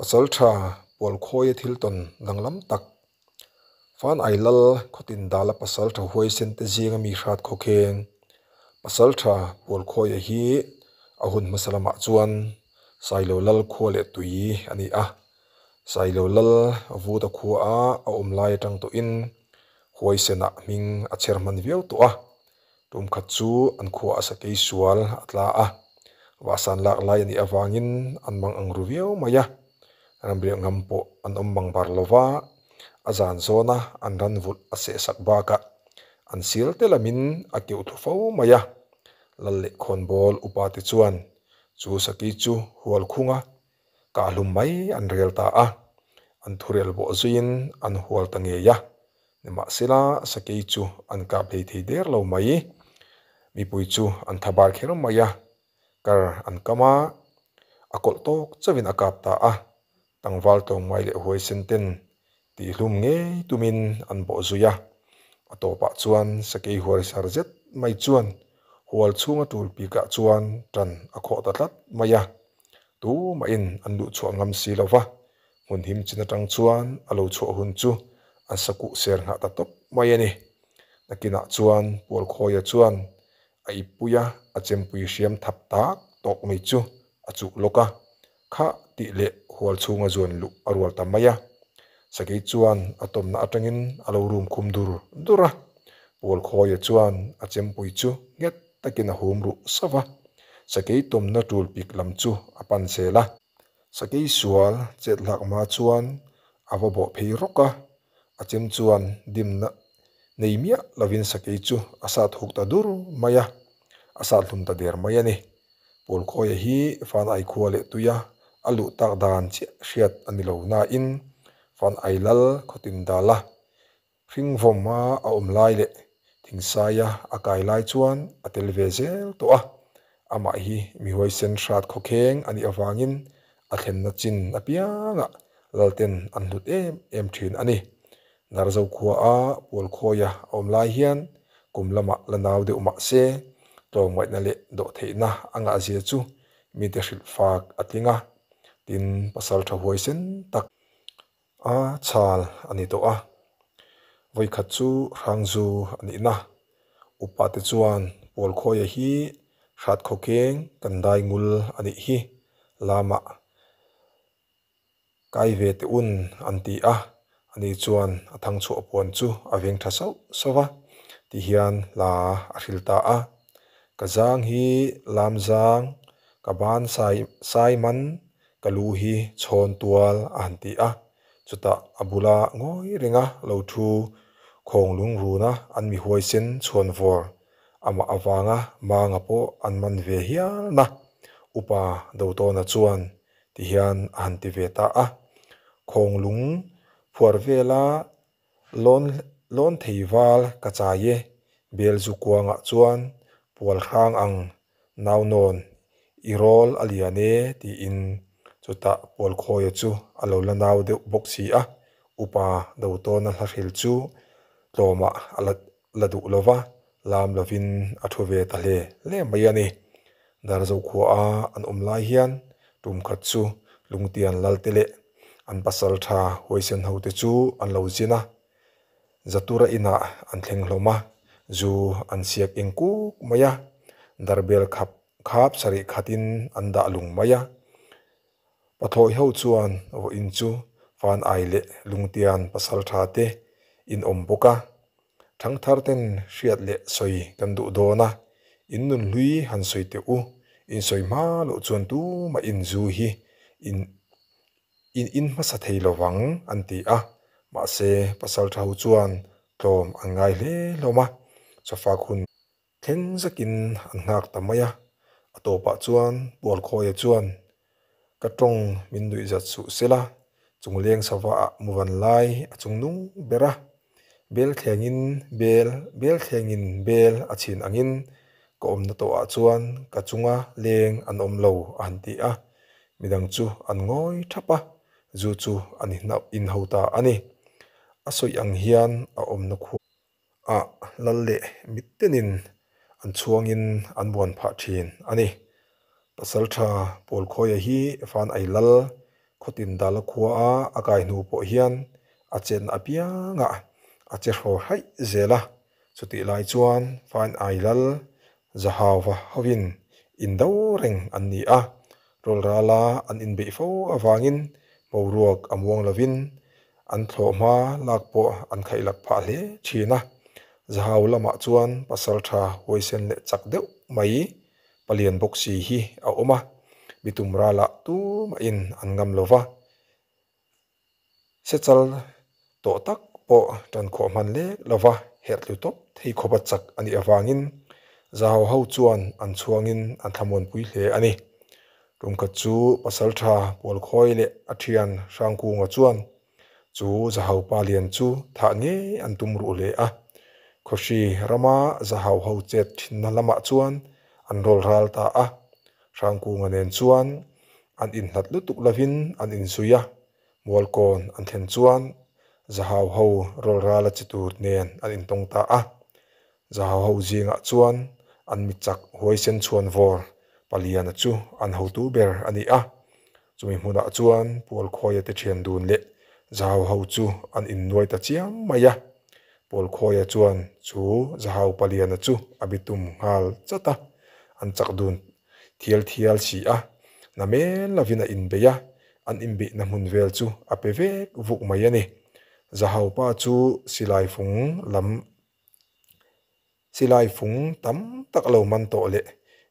Pasaltha Pualkhawia thil tawn danglam tak, Fan Ai Lal khawtin dala pasaltha huaisen te zinga mi hrat khawkheng. Pasaltha Pualkhawia hi a hun hmasa lamah chuan Sailo Lal khua leh tui a ni a. Sailo Lal Vuta khua a a awm lai atang tawhin huaisenah hming a chher hman viau tawh a. Tum khat chu an khua a sakei sual a tla a, vahsan lak lai a nih avangin an mang ang ru viau mai a. Ramriah ngam pawh an awm mang bar lo va, a zan zawna an ran vulh a sehsak bakah an sial te lamin a keuh thlu fo mai a. Lal leh khawnbawl upa te chuan chu sakei chu hual khunga Kah hlum mai an rel ta a, an thurel bawh zuiin an hual ta ngei a. Nimahsela, sakei chu an kah phei thei der lo mai. Mipui chu an tha bar kher mai a, kar an kam a, a kawlh tawk chauhin a kap ta a. Tlangval tlawmngai leh huaisen ten tihhlum ngei tumin an bawh zui a. A tawpah chuan sakei huaisar zet mai chuan hual chhunga tul pikah chuan tan a khawh ta tlat mai a. Tumahin an luh chhuah ngam si lo va, hmun him chin atang chuan a lo chhuah hun chu an sakuh ser nghah ta tawp mai a ni. Nakinah chuan Pualkhawia chuan a ippui a, a chempui hriam thap tak tawk mai chu a chuh lawk a, Kha tih leh hual chhunga zuan luh a rual ta mai a. Sakei chuan a tawmna atangin a lo rum khum dur dur a. Pualkhawia chuan a chempui chu nghet takin a hum ruh sauh a. Sakei tawmna tul pik lam chu a pan zel a. Sakei sual chet hlak hma chuan a va bawh phei rawk a. A chem chuan dimna nei miah lovin sakei chu a sat huk ta dur mai a. A sat hlum ta der mai a ni. Pawlkhawia hi Fan Ai khua leh tuia a luh tak dan chiah hriat a ni lo nain Fan Ai lal khawtin dala hringvawma a awm lai leh thingsaia a kai lai chuan a tel ve zel tawh a. Amah hi mi huaisen hrat khawkheng a nih avangin a thlenna chin apiangah lalten an hlut em em thin a ni. Darzo khua a Pualkhawia a awm lai hian kum lamah la nau deuh mah se, tlawmngaihna leh dawhtheihna a ngahzia chu mite hrilh fak a tling a, tin pasal tha huaisen tak a chhal a ni tawh a. Vawikhat chu Hrangzu a nihna upa te chuan Pualkhawia hi hrat khawkeng kan dai ngul a nih hi lamah Kai ve teh un an ti a, ani chuan a thangchhuah puan chu a veng tha sauh sauh va, ti hian hla a hril ta a. Ka zang hi lam zang, ka ban sai sai man, ka lu hi chhawn tual a han ti a. Chutah a bula ngawi renga lo thu khawng lungruna an mi huaisen chhuan vawr amah avanga manga pawh an man ve hialna Upa Dotawna chuan ti hian a han ti ve ta a. Khawnglung phuar vela lawn lawn thei val ka chai e, Belzu kuangah chuan pual hrang ang naunawn i rawl a lian e tiin chutah Pualkhawia chu a lo la nau deuh bawk si a, Upa Dotawna hla hril chu tlawmah a la la duh lo va, lam lovin a thu ve ta hle hle mai a ni. Darzo khuaa an awm lai hian tum khat chu Lungtian Lalte leh an pasal tha huaisen hote chu an lo zin a, Zatura inah an thleng hlawm a, zu an siak eng kuk mai a, darbel khap khap sarih khatin an dah lung mai a. Pathlawi ho chuan vawiin chu Van Ai leh Lungtian pasal tha te in awm bawk a, Thangthar ten hriat leh sawi kan duh dawn a, in nun hlui han sawi teh u, in sawi hma loh chuan tumah in zu hi in in in hmasa thei lo vang an ti a, mahse pasal tha ho chuan tlawm an ngai hle hlawm a, chawfak hun. Thleng zakin an nghak ta mai a, a tawpah chuan Pualkhawia chuan, Ka tawng min nuih zat suh sela, chungleng sava ah muvan lai a chung nung ber a, bel thlengin bel, bel thlengin bel a chhin angin ka awmna tawhah chuan ka chunga leng an awm lo a han ti a, midang chu an ngawi thap a, zu chu an inho ta a ni. A sawi ang hian a awmna khua. ah lal leh mittenin an chhuangin an buan phah thin a ni. Pasaltha Pawlkhawia hi Van Ai Lal Khawtindala khuaa a kai hnu pawh hian a chetna apiangah a che hraw hraih zel a. Chutih lai chuan Fine Ai Lal Zahauva hovin indo reng an ni a, rawlrala an inbeih fo avangin boruak a muang lovin an thlawhhma lak pawh an khaihlak phah hle thin a. Zahau lamah chuan pasaltha huaisen leh chak deuh mai palian bawk si hi a awm a, bitum ralah tumahin an ngam lo va. Sechal tawh tak pawh tan khawh hman lek lova herh tlu tawp thei khawpa chak a nih avangin Zahau ho chuan an chhuangin an thlamuanpui hle a ni. Tumkhat chu Pasaltha Pualkhawi leh a thian Hrangkunga chuan Chu Zahau pa lian chu thah ngei an tum ruh hle a. Khawhri rama Zahau ho chet thinna lamah chuan an rawl ral ta a. Hrangkunga nen chuan an inhlat lutuk lovin an inzui a. Mualkawn an thlen chuan Zahau ho rawl rala chi tur nen an intawng ta a. Zahau ho zingah chuan an mi chak huaisen chhuan vawr Paliana chu an hotu ber a ni a. Chumi hmunah chuan Pualkhawia te thian dun leh Zahau ho chu an innuai ta chiam mai a. Pualkhawia chuan chu Zahau Paliana chu a bitum nghal chat a, an chak dun thial thial si a. Na mel lovin a inbei a, an inbeihna hmun vel chu a pe vek vuk mai a ni. Zahau pa chu silai fung lam Silai fung tam tak lo man tawh leh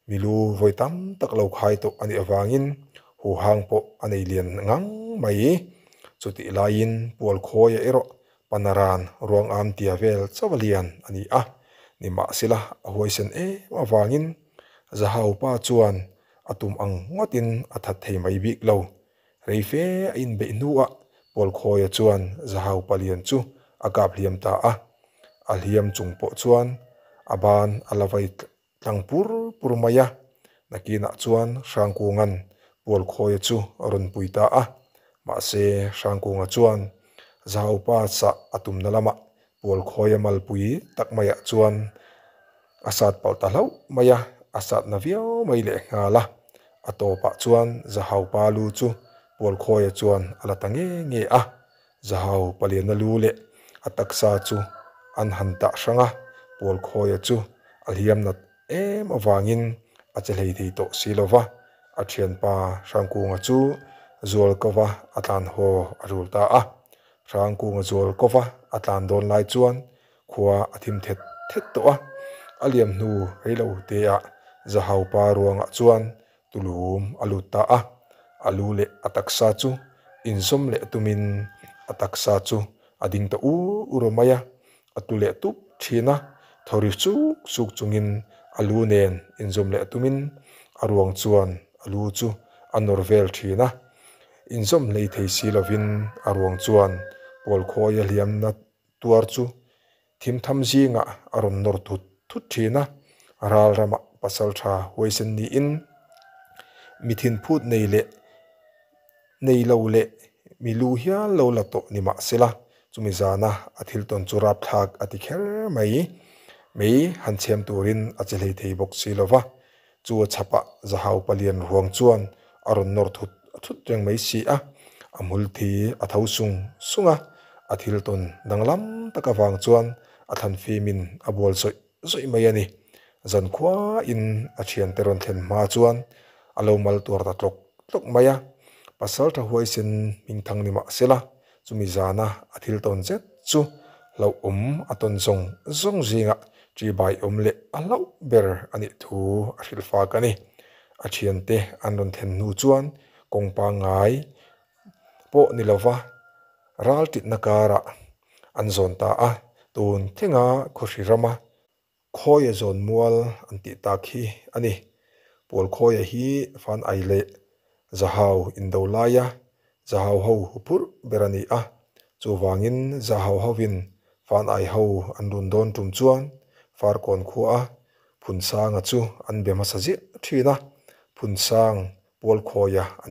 milu vawi tam tak lo khai tawh a nih avangin huhang pawh a nei lian ngang mai. Chutih laiin Pualkhawia erawh Panaran ruang am tia vel chauh a lian a ni a, nimahsela a huaisen em avangin Zahau pa chuan a tum ang ngawtin a that thei mai bik lo. Rei fe a inbeih hnuah Pawlkhawia chuan Zahau palian chu a kap hliam ta a, a hliam chung pawh chuan a ban a la vai tlang pur pur mai a. Nakinah chuan Hrangkunga'n Pawlkhawia chu a rawn pui ta a, mahse Hrangkunga chuan Zahau pa sah a tumna lamah Pawlkhawia malpui tak maiah chuan A sat palh ta hlauh mai a, a sat na viau mai leh nghal a. A tawpah chuan Zahau pa lu chu Pualkhawia chuan a la ta nge nge a. Zahau palianna lu leh a taksa chu an han dah hrang a, Pualkhawia chu a hliam nat em avangin a che hlei thei tawh si lo va. A thianpa Hrangkunga chu Zualkova a tlan haw a rul ta a. Hrangkunga Zualkova a tlan dawn lai chuan Khua a thim thet thet tawh a, a liam hnu rei lo te ah Zahau pa ruangah chuan tulum a lut ta a, a lu leh a taksa chu inzawm leh tumin a taksa chu a ding ta ur ur mai a, a tu leh tup thin a, thaw ri suk suk chungin a lu nen inzawm leh tumin a ruang chuan a lu chu a nawr vel thin a, inzawm hlei thei si lovin a ruang chuan Pawlkhawia hliamna Tuar chu thimtham zingah a rawn nawr thut thut thin a, ral ramah pasal tha huaisen niin mi thinphut nei leh nei lo leh mi lu hial lo la tawh ni mah sela, chumi zana a thil tawn chu rapthlak a ti kher mai. Mei han chhem turin a che hlei thei bawk si lo va, Chu a chhapah Zahau palian ruang chuan a rawn nawr thut thut reng mai si a, a hmul thi a tho sung sung a, a thil tawn danglam tak avang chuan a thlan fimin a bual zawih zawih mai a ni. Zankhuain a thiante rawn thlen hma chuan a lo mal tuar ta tlawk tlawk mai a, Pasaltha huaisen hmingthang ni mah sela Chumi zana a thil tawn zet chu hlauhawm a tawn zawng zawng zingah ṭibai awm leh a hlauh ber a nih thu a hrilh fak a ni. A thiante an rawn thlen hnu chuan kawng pangngai pawh ni lova ral titna karah an zawn ta a, tun thlenga khawhri rama Khawia zawn mual an tih tak hi a ni. Pawl Khawia hi Fan Ai leh Zahau indo laia Zahau ho huphurh ber a ni a. Chuvangin Zahau hovin Fan Ai ho an run dawn tum chuan Farkawn khuaa Phunsanga chu an be hmasa ziah thin a, Phunsang Pawl Khawia an.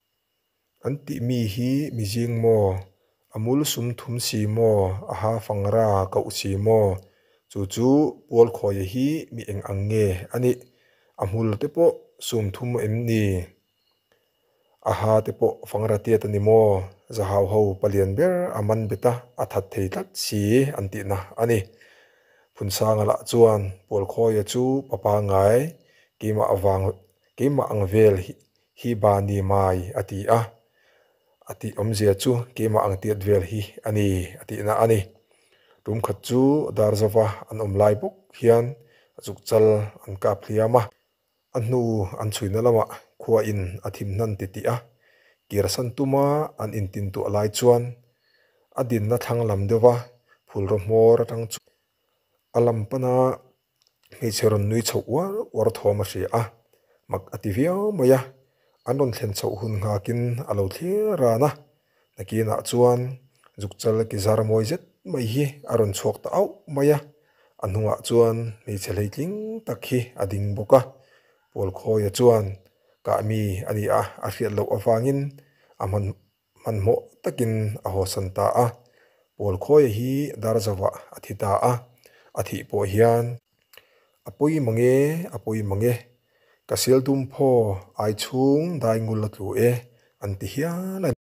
An tih mi hi mi zing maw? A mul sum thum si maw? A ha fangra koh si maw? Chu chu Pualkhawia hi mi eng ang nge a nih? A hmul te pawh sum thum em ni? A ha te pawh fangra tiat a ni maw? Zahau ho palian ber a man bet a, a that thei tlat si an tihna a ni. Phunsanga lah chuan Pualkhawia chu pa pangngai keimah avang keimah ang vel hi ba ni mai a ti a. A tih awmzia chu keimah ang tiat vel hi a ni a tihna a ni. Tum khat chu Darzova an awm lai bawk hian a zukchal an kap hliam a. A hnu an chhuina lamah khua in a thim hnan ti tih a, kirsan tuma an intintuah lai chuan a dinna thlang lam deuha phulraw hmawr atang chu a lam pana hmeichhe rawn nui chhoh uar uar thawm a hria a, mak a ti viau mai a, an rawn thlen chhoh hun nghakin a lo thlir ran a, nakinah chuan zukchal ki zar mawi zet mai hi a rawn chhuak ta auh mai a, a hnungah chuan hmeichhe hleitling tak hi a ding bawk a, Pawlkhawia chuan kah mi a ni a, a hriat loh avangin a hman hmanhmawh takin a hawsan ta a. Pawlkhawia hi Darzavah a thi ta a, a thih pawh hian a pawi mang e, a pawi mang e, ka sial dum phaw ai chhung dai ngul a tlu e an ti hial a ni.